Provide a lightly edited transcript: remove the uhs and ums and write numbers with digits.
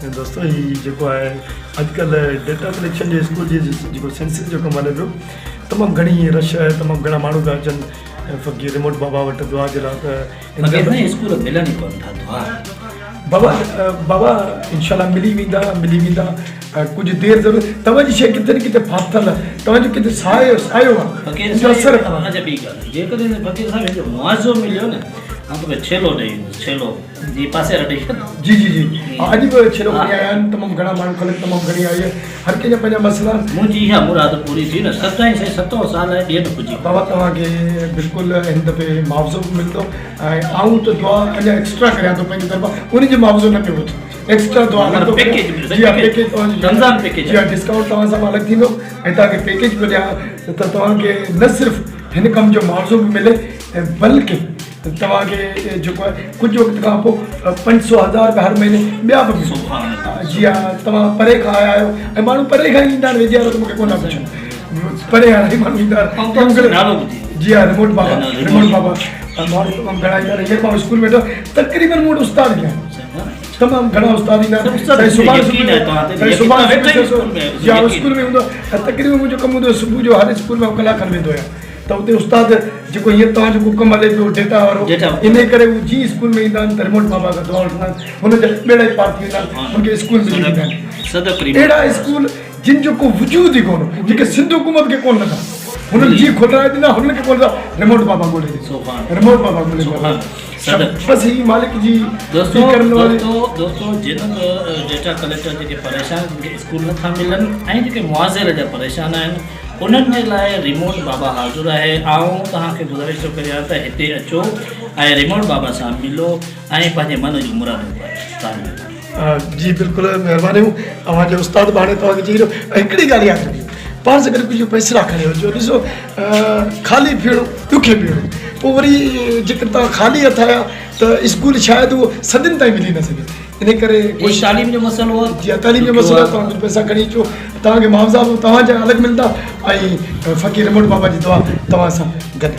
دوستو هي جيڪو آهي اڄڪلهه ڊيٽا ڪليڪشن جي اسڪول جي جيڪو سينسز جو ڪم هلي پيو تمام گهڻي رش آهي تمام گهڻا ماڻهو پيا اچن فقير ريموٽ بابا وٽ دعا جي لاء ته فقير سائين اسڪول ملن ئي ڪون ٿا دعا بابا بابا انشاء الله ملي ويندا ملي ويندا ڪجهه دير ضرور توهان جي شيء ڪٿي نه ڪٿي ڦاٿل آهي توهان جو ڪٿي سايو سايو آهي فقير اثر اچا ٻي ڳالهه جيڪڏهن فقير صاحب هن جو معاوضو مليو نه آئون توکي ڇيلو ڏئي ايندس ڇيلو جي پاسي رٽي ڇڏ. جي جي جي اڄ به ڇيلو کڻي آيا آهن تمام گهڻا ماڻهو خلق تمام گهڻي آئي آهي هر ڪنهن جا پنهنجا مسئلا آهن. منهنجي اها مراد پوري ٿي نه ستائين سائين ستون سال آهي ڏيڍ پڄي. بابا توهان کي بلڪل هن دفعي معاوضو به ملندو ۽ آئون ته دعا اڃا ايڪسٽرا ڪريان ٿو پنهنجي طرفان ان جو معاوضو نه پيو وٺان ايڪسٽرا دعا الڳ ٿو ڪريان جي ها پيڪيج توهان جو رمضان پيڪيج جي ها ڊسڪائونٽ توهان سان الڳ ٿيندو ۽ توهان کي پيڪيج به ڏيان ته توهان کي نه صرف هن ڪم جو معاوضو به ملي بلڪه توهان کي جيڪو آهي ڪجهه وقت کان پوء 500 هزار رپيا هر مهيني ٻيا به ملندا. جي ها توهان پري کان آيا آهيو ۽ ماڻهو پري کان ئي ايندا آهن ويجهي وارا ته مون کي ڪونه پڇن پري وارا ئي ماڻهو ايندا آهن جي ها ريموٽ بابا ريموٽ بابا ماڻهو تمام گهڻا ايندا آهن هينئر مان اسڪول ويٺو تقريبن مون وٽ استاد به آهن تمام گهڻا استاد ايندا آهن سائين سڀاڻي سائين سڀاڻي جي ها اسڪول ۾ هوندو آهي تقريبن منهنجو ڪم هوندو آهي صبح جو هر اسڪول ۾ ڪلاڪ کن ويندو آهيان ته اتي استاد جيڪو هينئر توهان جو ڪو ڪم هلي پيو ڊيٽا وارو انهي ڪري هو جيئن اسڪول ۾ ايندا آهن ته ريموٽ بابا کان دعا وٺندا آهن هن جا ٻيڙا ئي پار ٿي ويندا آهن هن کي اسڪول ملي ويندا آهن اهڙا اسڪول جن جو ڪو وجود ئي ڪونه جيڪي سنڌ حڪومت کي ڪونه لڳا هنن جي کولرائي ڏنا هنن کي ڪونه لڳا ريموٽ بابا ڳولي ڏنا ريموٽ بابا ڳولي ڏنا بس هي مالڪ جي دوستو دوستو جن به ڊيٽا ڪليڪٽر جيڪي پريشان جن کي اسڪول نٿا ملن ۽ جيڪي معاوضي جا پريشان آهن انهن جي لاء ريموٽ بابا حاضر آهي. آئون توهان کي گذارش ٿو ڪريان ته هتي اچو ۽ ريموٽ بابا سان ملو ۽ پنهنجي من جون مرادون پايو. توهان جي مهرباني. جي بلڪل مهربانيون اوهان جي استاد به هاڻي توهان کي چئي رهيو ۽ هڪڙي ڳالهه ياد رکجو پاڻ سان گڏ ڪجهه پئسڙا کڻي وڃجو ڏسو خالي ڦيڻو ڏکي پيڻو پوء وري جيڪڏهن توهان خالي هٿ آيا ته اسڪول شايد اهو صدين تائين ملي نه سگهي انهي ڪري ڪوشش تعليم جو مسئلو آهي جي تعليم جو مسئلو آهي توهان ڪجهه پئسا کڻي اچو توهان کي معاوضا به توهان جا الڳ ملندا ۽ فقير رموٽ بابا جي دعا توهان سان گڏ.